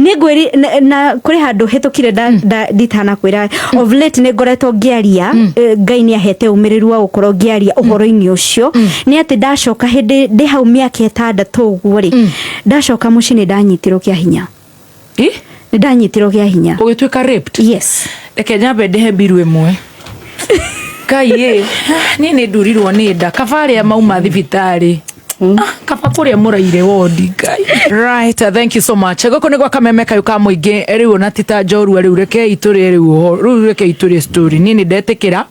Nĩ ngwĩri na kũrĩ handũ hĩtũkire nditanakwĩra, of late nĩ ngoretwo ngĩaria, Ngai nĩ ahete ũmĩrĩru wa gũkorwo ngĩaria ũhoro-inĩ ũcio, nĩ atĩ ndacoka hĩndĩ ndĩ hau mĩaka 6 ũguo rĩ, ndacoka mũciĩ nĩ ndanyitirwo kĩa hinya. Ĩ? Nĩ ndanyitirwo kĩa hinya. Ũgĩtuĩka raped? Yes. Reke nyambe ndĩhe mbiru ĩmwe. Ngai ĩ, niĩ nĩ ndurirwo nĩ nda. Kaba arĩa mauma thibitarĩ. Ah, kaba kũrĩa mũraire wondi. Ngai. Right, thank you so much. Gũkũ nĩ gwa Kameme kayũ ka mũingĩ. Rĩu ona ti ta njorua rĩu, rekei tũrĩe rĩu ũhoro. Rĩu rekei tũrĩe story. Niĩ nĩ ndetĩkĩra.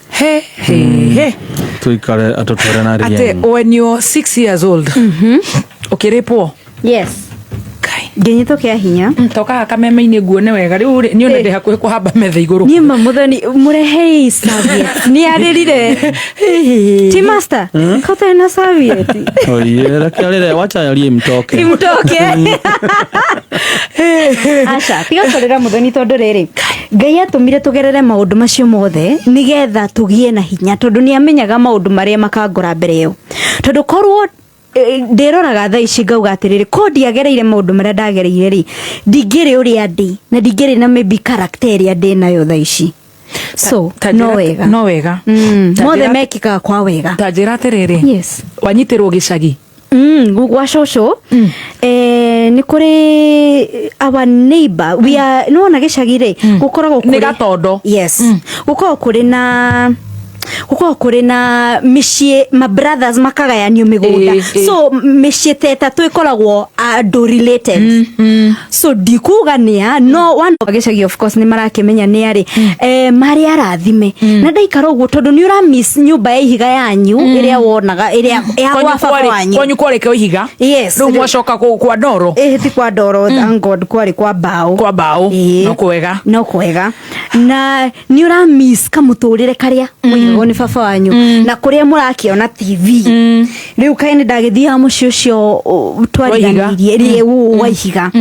He he he. Tuikare atutware na Atĩ rieng. when you're 6 years old ũkĩrĩpwo? Yes. Ngai. Ngĩnyitwo kĩa hinya. Tokaga kameme-inĩ nguone wega rĩu rĩ, niĩ ona ndĩ hakuhĩ kũhamba metha igũrũ. Niĩ ma mũthoni, mũrehei serviette, nĩ arĩrire. Ti master kote na serviette. Oye, reke arĩre, wacha arie mtoke. Imtoke. Aca, tiga kũrĩra, mũthoni, tondũ rĩrĩ, Ngai atũmire tũgerere maũndũ macio mothe nĩgetha tũgĩe na hinya, tondũ nĩ amenyaga maũndũ marĩa makangora mbere ĩyo. Tondũ korwo ndĩroraga thaa ici ngauga atĩrĩrĩ, ko ndiagereire maũndũ marĩa ndagereire rĩ, ndingĩrĩ ũrĩa ndĩ na ndingĩrĩ na maybe character ĩrĩa ndĩ nayo thaa ici. So Ta no njĩra- wega. No wega. Ta Mothe njĩra- mekĩkaga kwa wega. Ta njĩra atĩrĩrĩ, wanyitĩrwo gĩcagi? Gwa cũcũ. Nĩ kũrĩ our neighbor, we are, nĩwona gĩcagi rĩ, gũkoragwo Nĩ kũrĩ gatondo. Yes. Gũkoragwo kũrĩ na mĩciĩ, ma brothers makagayanio mĩgũnda. So mĩciĩ ta 3 ĩkoragwo andũ related. So ndikuga nĩa, no one of gĩcagi, of course nĩ marakĩmenya nĩ arĩ, marĩ arathime na ndaikara ũguo, tondũ nĩ ũra miss nyũmba ya ihiga yanyu ĩrĩa wonaga, ĩrĩa ya Kwanyu gwa baba wanyu. Kwanyu kwarĩ kwa ihiga? Yes. Rĩu mwacoka kwa ndoro? Ĩĩ, ti kwa ndoro, thank God, kwarĩ kwa mbaũ. Kwa mbaũ. Ĩĩ. No kwega. No kwega, na nĩ ũra miss kamũtũrĩre karĩa mũigagwo nĩ baba wanyu na kũrĩa mũrakĩona TV. Rĩu kaĩ nĩ ndagĩthiaga mũciĩ ũcio twariganĩirie rĩ wa ihiga.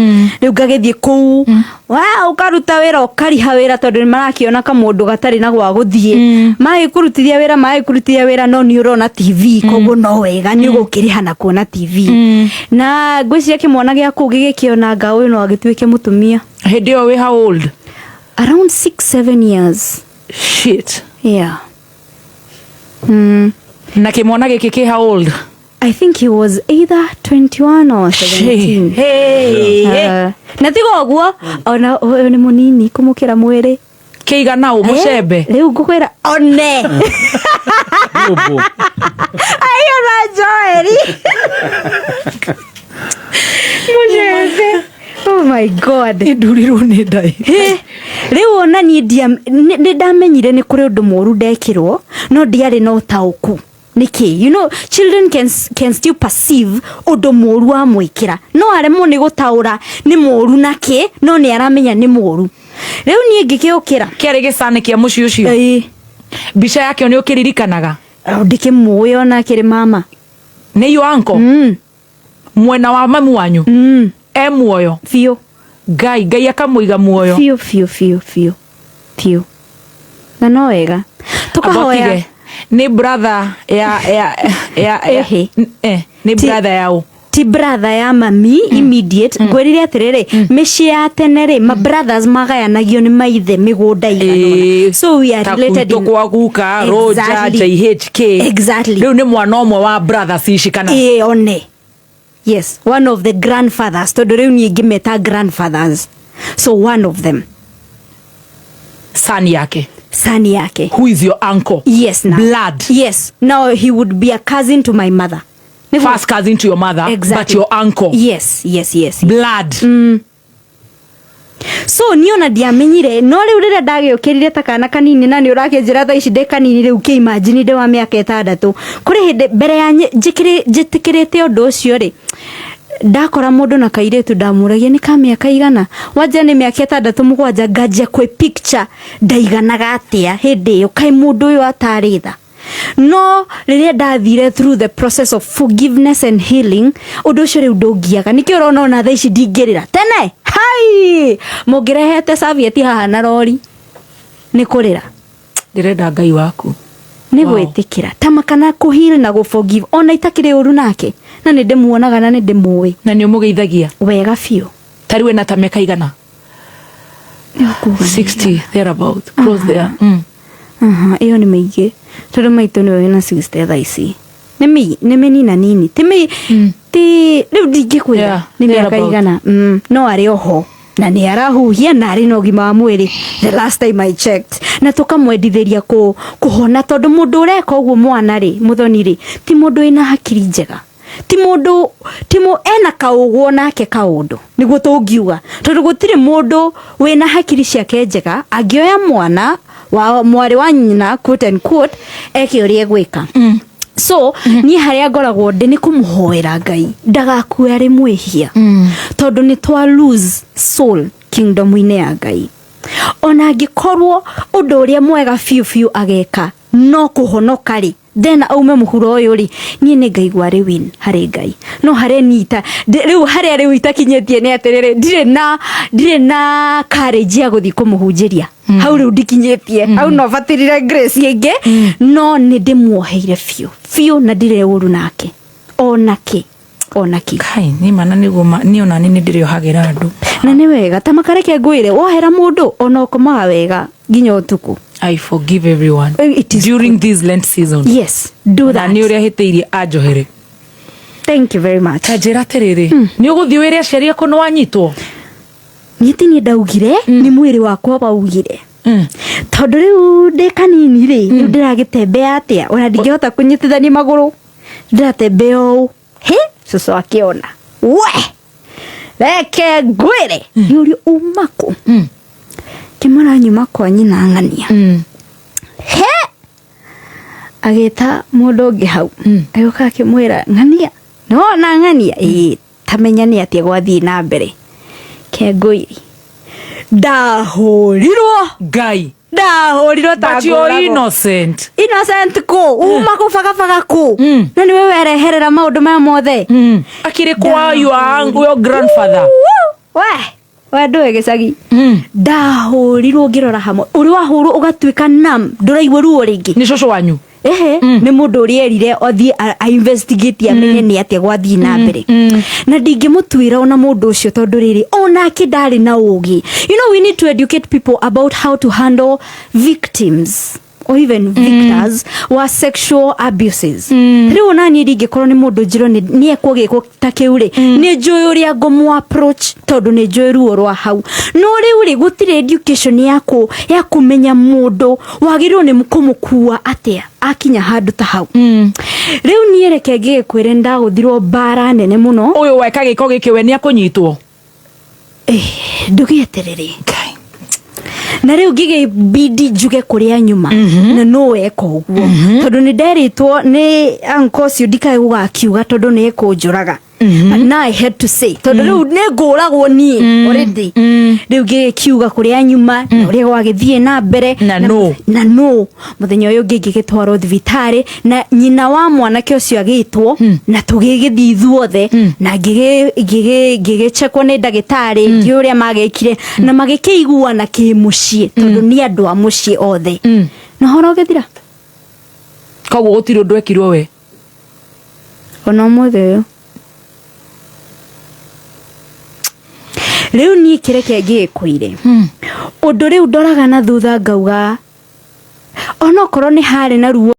Rĩu ngagĩthiĩ kũu wa ũkaruta wĩra, ũkariha wĩra, tondũ nĩ marakĩona kamũndũ gatarĩ na gwa gũthiĩ, magĩkũrutithia wĩra, magĩkũrutithia wĩra, no nĩ ũrona TV, koguo no wega nĩ ũgũkĩrĩha na kuona TV. Na ngwĩciria kĩmwana gĩa kũu gĩgĩkĩona nga ũyũ no agĩtuĩke mũtumia. Hĩndĩ ĩyo wĩ how old? Around 6, 7 years. Shit. Yeah. Na kĩmwana gĩkĩ kĩ how old? I think he was either 21 or 17. Hey, hey. Na tiga ũguo, ona ũyũ nĩ mũnini kũmũkĩra mwĩrĩ. Kĩigana ũ mũcembe? Rĩu ngũkwĩra one. Nyũmbũ. Ayo na Joeli mũcembe, oh my God. Nĩ ndurirwo nĩ ndai. Hĩ, rĩu ona niĩ nĩ ndamenyire nĩ kũrĩ ũndũ mũru ndekĩrwo, no ndiarĩ na ũtaũku nĩkĩ. Children can still perceive ũndũ mũru wamwĩkĩra, no aremwo nĩ gũtaũra nĩ mũru nakĩ, no nĩ aramenya nĩ mũru. Rĩu niĩ ngĩkĩũkĩra. Kĩarĩ gĩcani kĩa mũciĩ ũcio? Ĩĩ. Mbica yakĩo nĩ ũkĩririkanaga? Ndĩkĩmũĩ ona akĩrĩ mama. Nĩ your uncle? Mm. Mwena wa mamu wanyu? Mm. E muoyo? Biũ. Ngai, Ngai akamũiga muoyo. Biũ biũ biũ biũ biũ, na no wega tũkahoya. Abotige. Nĩ brother ya Ĩhĩ. Nĩ brother ya ũ? Ti brother ya mami immediate. Ngwĩrire atĩrĩrĩ, mĩciĩ ya tene rĩ, ma brothers magayanagio nĩ maithe mĩgũnda igana ũna. So we are Ta related gwitũ kwa guka Roger. JHK. Exactly. Rĩu nĩ mwana ũmwe wa brothers ici kana? Ĩĩ, one, yes, one of the grandfathers, tondũ rĩu niĩ ngĩmeta grandfathers, so one of them. Son yake. Son yake. Who is your uncle? Yes, now. Blood? Yes, now he would be a cousin to my mother. First cousin to your mother. Exactly. But your uncle. Yes. Blood. So niĩ ona ndiamenyire, no rĩu rĩrĩa ndagĩũkĩrire ta kana kanini, na nĩ ũrakĩnjĩra thaa ici ndĩ kanini, rĩu kĩimagine ndĩ wa mĩaka 6. Kũrĩ hĩndĩ mbere ya njĩtĩkĩrĩte ũndũ ũcio rĩ, ndakora mũndũ na kairĩtu, ndamũragia nĩ ka mĩaka igana, wanja nĩ mĩaka 6, 7, nganjia kwĩ picture ndaiganaga atĩa hĩndĩ ĩyo, kaĩ mũndũ ũyũ atarĩ tha. No rĩrĩa ndathire through the process of forgiveness and healing, ũndũ ũcio rĩu ndũngiaga. Nĩkĩo ũrona ona thaa ici ndingĩrĩra. Tene hai mũngĩrehete serviette haha na rori nĩ kũrĩra. Ndĩrenda Ngai waku. Nĩ gwĩtĩkĩra ta makana kũheal na gũforgive, ona itakĩrĩ ũru nake, na nĩ ndĩmuonaga na nĩ ndĩmũĩ. Na nĩ ũmũgeithagia? Wega biũ. Tarĩ wĩna ta mĩaka igana? 60 thereabout, close there. Aha, ĩyo nĩ mĩingĩ tondũ maitũ nĩwe wĩna 60 thaa ici, nĩ mĩnina nini, ti mĩ ti rĩu ndingĩkwĩra nĩ mĩaka thereabout. igana. No arĩ oho na nĩ arahuhia na arĩ na ũgima wa mwĩrĩ the last time I checked, na tũkamwendithĩria kũhona tondũ mũndũ ũreka ũguo mwana rĩ, mũthoni rĩ, ti mũndũ wĩna hakiri njega, ti mũndũ ti mũ ena kaũgwo nake kaũndũ nĩguo tũngiuga, tondũ gũtirĩ mũndũ wĩna hakiri ciake njega angĩoya mwana wa mwarĩ wa nyina, quote and quote, eke ũrĩa egwĩka. So niĩ harĩa ngoragwo ndĩ nĩ kũmũhoera Ngai ndagakue arĩ mwĩhia, tondũ nĩ twa lose soul kingdom-inĩ ya Ngai. Ona angĩkorwo ũndũ ũrĩa mwega biũ biũ ageka no kũhonoka rĩ, then aume mũhuro ũyũ rĩ, niĩ nĩ ngaigua arĩ win harĩ Ngai. No harĩa nita rĩu harĩa rĩu itakinyĩtie nĩ atĩrĩrĩ, ndirĩ na courage ya gũthiĩ kũmũhunjĩria hau. Rĩu ndikinyĩtie hau, no batirire grace ĩngĩ, no nĩ ndĩmuoheire biũ biũ na ndirĩ ũru nake onake onake. Kai, nĩ mana nĩguo niĩ onani nĩ ndĩrĩohagĩra andũ. Na nĩ wega ta makareke ngwĩre, wohera mũndũ ona ũkomaga wega nginya ũtukũ. I forgive everyone It is during this Lent season. Yes, do Na that. nĩ ũrĩa hĩtĩirie anjohere. Thank you very much. Ta njĩra atĩrĩrĩ, nĩ ũgũthiĩ wĩre aciari aku nĩ wanyitwo? Niĩ ti niĩ ndaugire, nĩ mwĩrĩ wakwa waugire, tondũ rĩu ndĩ kanini rĩ, rĩu ndĩragĩtembea atĩa ona ndingĩhota kũnyitithania magũrũ, ndĩratembea ũũ. Hĩ, cũcũ akĩona we, reke ngwĩre nĩ uma kũ. Kĩmara nyuma kwa nyina ng'ania. He agĩta mũndũ ũngĩ hau, agĩũka akĩmwĩra, "Ng'ania, nĩwona ng'ania ĩĩ, tamenya nĩ atĩa gwathiĩ na mbere." Kengũiri ndahũrirwo. Ngai. Ndahũrirwo ta But you're ngũragwo. innocent. Innocent kũ? Uma kũbagabaga kũ? Na nĩwe wereherera maũndũ maya mothe. Akĩrĩ kwa your uncle, your grandfather. We we ndũĩ gĩcagi. Ndahũrirwo ngĩrora hamwe ũrĩ wahũrwo ũgatuĩka nam, ndũraigua ruo rĩngĩ. Nĩ cũcũ wanyu? Ehe, nĩ mũndũ ũrĩa erire athiĩ a investigate amenye nĩ atĩa gwathiĩ na mbere, na ndingĩmũtuĩra ona mũndũ ũcio tondũ rĩrĩ onake ndarĩ na ũgĩ. You know, we need to educate people about how to handle victims or even victors wa sexual abuses. Rĩu ona niĩ ndingĩkorwo nĩ mũndũ njĩrwo nĩ ekwo gĩko ta kĩu rĩ, nĩ njũĩ ũrĩa ngũmũ approach tondũ nĩ njũĩ ruo rwa hau. No rĩu rĩ, gũtirĩ education ya kũmenya mũndũ wagĩrĩirwo nĩ kũmũkua atĩa akinya handũ ta hau. Rĩu niĩ reke ngĩgĩkwĩre, ndagũthirwo mbara nene mũno. Ũyũ weka gĩko gĩkĩ we nĩ akũnyitwo? Eh, ndũgĩeterere na rĩu ngĩgĩbidi njuge kũrĩa nyuma na no weka ũguo, tondũ nĩ nderĩtwo nĩ uncle ũcio ndikae gũgakiuga tondũ nĩ ekũnjũraga. But now I had to say tondũ rĩu nĩ ngũragwo niĩ already. Rĩu ngĩgĩkiuga kũrĩa nyuma na ũrĩa gwagĩthiĩ na mbere. Na nũ? Na nũ. Mũthenya ũyũ ũngĩ ngĩgĩtwarwo thibitarĩ na nyina wa mwanake ũcio agĩtwo, na tũgĩgĩthiĩ ithuothe na ngĩgĩchekwo nĩ ndagĩtarĩ, ngĩ ũrĩa magĩkire na magĩkĩiguana kĩmũciĩ tondũ nĩ andũ a mũciĩ othe, na ũhoro ũgĩthira. Koguo gũtirĩ ũndũ ekirwo we? Ona ũmũthĩ ũyũ rĩu niĩ kĩreke ngĩgĩkwĩre ũndũ rĩu ndoraga na thutha ngauga onokorwo nĩ harĩ na ruo.